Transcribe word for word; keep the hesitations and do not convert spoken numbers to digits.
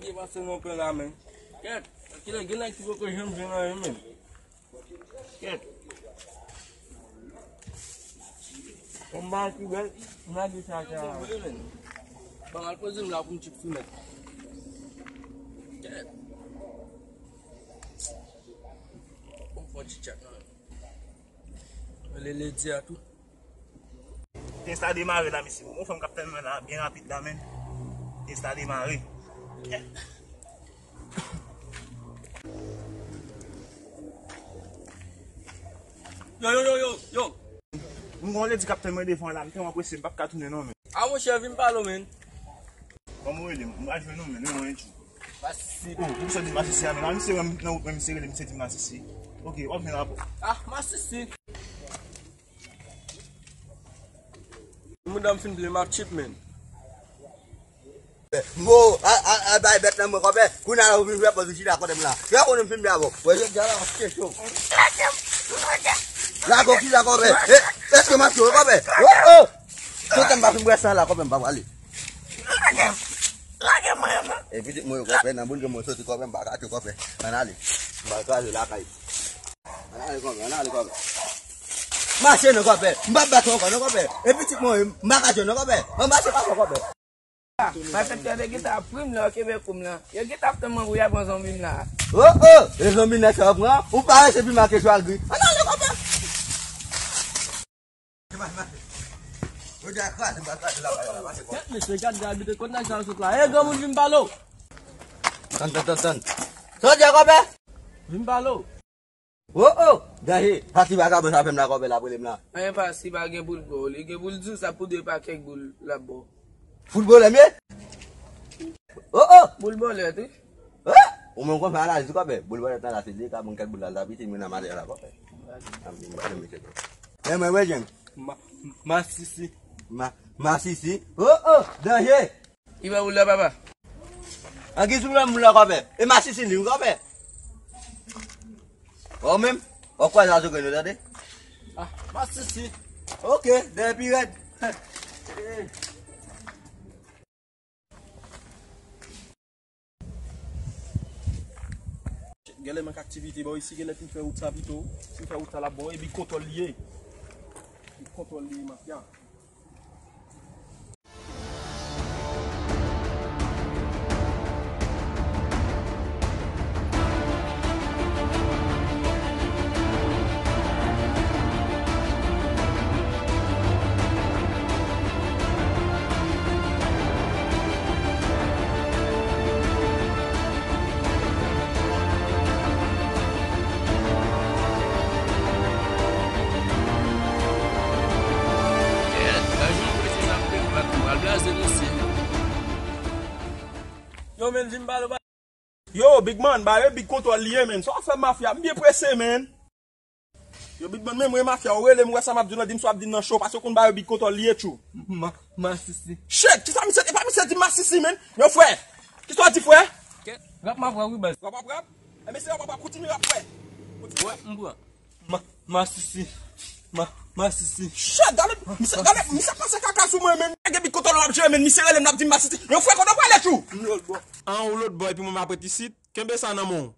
Ki pase nan pen la, men? Kèt, kilè gen nèg ki poko janm jwenn anyen, men. Kèt. Yon bagay ki bèl, m lage sa, sa. Ban m al poze m la pou m tchip sou nèt. Kèt. Bon, fò tchitchat nan. Rele Lady a tou. Tès la demare la, mesye. Bon, fanm k ap tann mwen la, byen rapid la, men. Tès la demare. Yo, yo, yo, yo, yo. M gon ledi k ap tann mwen devan la, m tèlman prese, m p ap ka tounen non, men. A, monchè, vin pale w, men. Kòman w rele m? M pral jwenn ou, men, men mwen, tjou. Masisi. Oh, poukisa w di masisi a, men? A, misye wè m nan wout mwen, misye rele, misye di m masisi. Ok, w ap jwenn rapò. Ah, masisi. Mouda m fin ble, m ap tchip, men. Mo, a, a, a, bay bèt nan mwen, kòpè. Kounye a la, ou vin fè pòz ou chita kote m la. Fè konnen m fin ble avè w. Wè, jodi a la, m ap fè cho. Lago ki la, kòpè? E, èske m ap cho, kòpè? Oh, oh! Toutan m pa fin bwè san la, kòpè, m pa prale. E pitit mwen yo, kòpè, nan boul ke mwen soti, kòpè, m pa ka cho, kòpè. Ann ale. M pa kraze lakay. Ann ale, kòpè, ann ale, kòpè. Mache non, kòpè. M p ap bat ou ankò non, kòpè. E pitit mwen yo, m pa ka cho non, kòpè. Ann mache pa fò, kòpè. Malfektè te gentan ap pri m lè w kenbe kou m lan. Yo gentan ap tann mwen pou y al pran zonbi m la. Oh, oh! E zonbi nèg sa yo pran? Ou parese pi mal ke chwal gri. Ann ale, kòpè! Kèt, mesye, gad, gad, abite kot nèg sa yo sot la. E, granmoun, vin pale w. Tann, tann, tann, tann. Sa w di a, kòpè? Vin pale w. Oh, oh! Danje! Pati vagabon sa fè m la, kòpè, l ap rele m la. Anyen pa si pa gen pou l ba w. Li gen pou l di w sa pou de pakèt boul l ap ba w. Foutbolè m ye? Oh, oh! Boul bòlèt, wi. Oh! Ou menm konsa analiz, kòpè. Boul bòlèt nan la, se li ka bon kèk boul la, l ap iti mwen nan maten la, kòpè. Ap di m pa renmen kèk. E mwen, wè, Jen. Ma, masisi. Ma, masisi. Oh, oh! Danje! Li pa boul la, papa. An ki sou moun la, kòpè? E masisi li, kòpè. Ou menm? Ou kwè sa sou grenn, tande? Ah, masisi. Ok, dèyè pi rèd. Genlè mank aktivite bò isi, genlè fin fè wout sa pito. Si fè wout sa l ap bon, e Big Kontwòl li ye. Big Kontwòl li ye, mafya. Yo, men, vin pale w. Yo, Big Man, ba yo Big Kontwòl li ye, men. Sa w ap fè mafya? M byen prese, men. Yo, Big Man, men mwen mafya, ou rele m, wè sa m ap di w lan, di m sa w ap di m nan cho, paske w konn ba yo Big Kontwòl li ye, tjou. Ma, masisi. Shit, kisa misye, e pa misye di masisi, men. Yo, frè, kisa w di, frè? Kèt, rap m ap rap, wi, baz. Rap ap rap? E mesye, rap ap rap, kontinye rap, frè. Kontinye. Wè, m pran. Ma, masisi. Ma, masisi. Shit, gade, misye, gade, misye pase kaka sou mwen, men. Gen Big Kontwòl w ap jere, men. Misye rele m, l ap di m masisi. Yo, frè, kote w prale, tjou? M lòt bò. An, ou lòt bò, epi mwen m ap ret isit. Kenbe sa nan men w.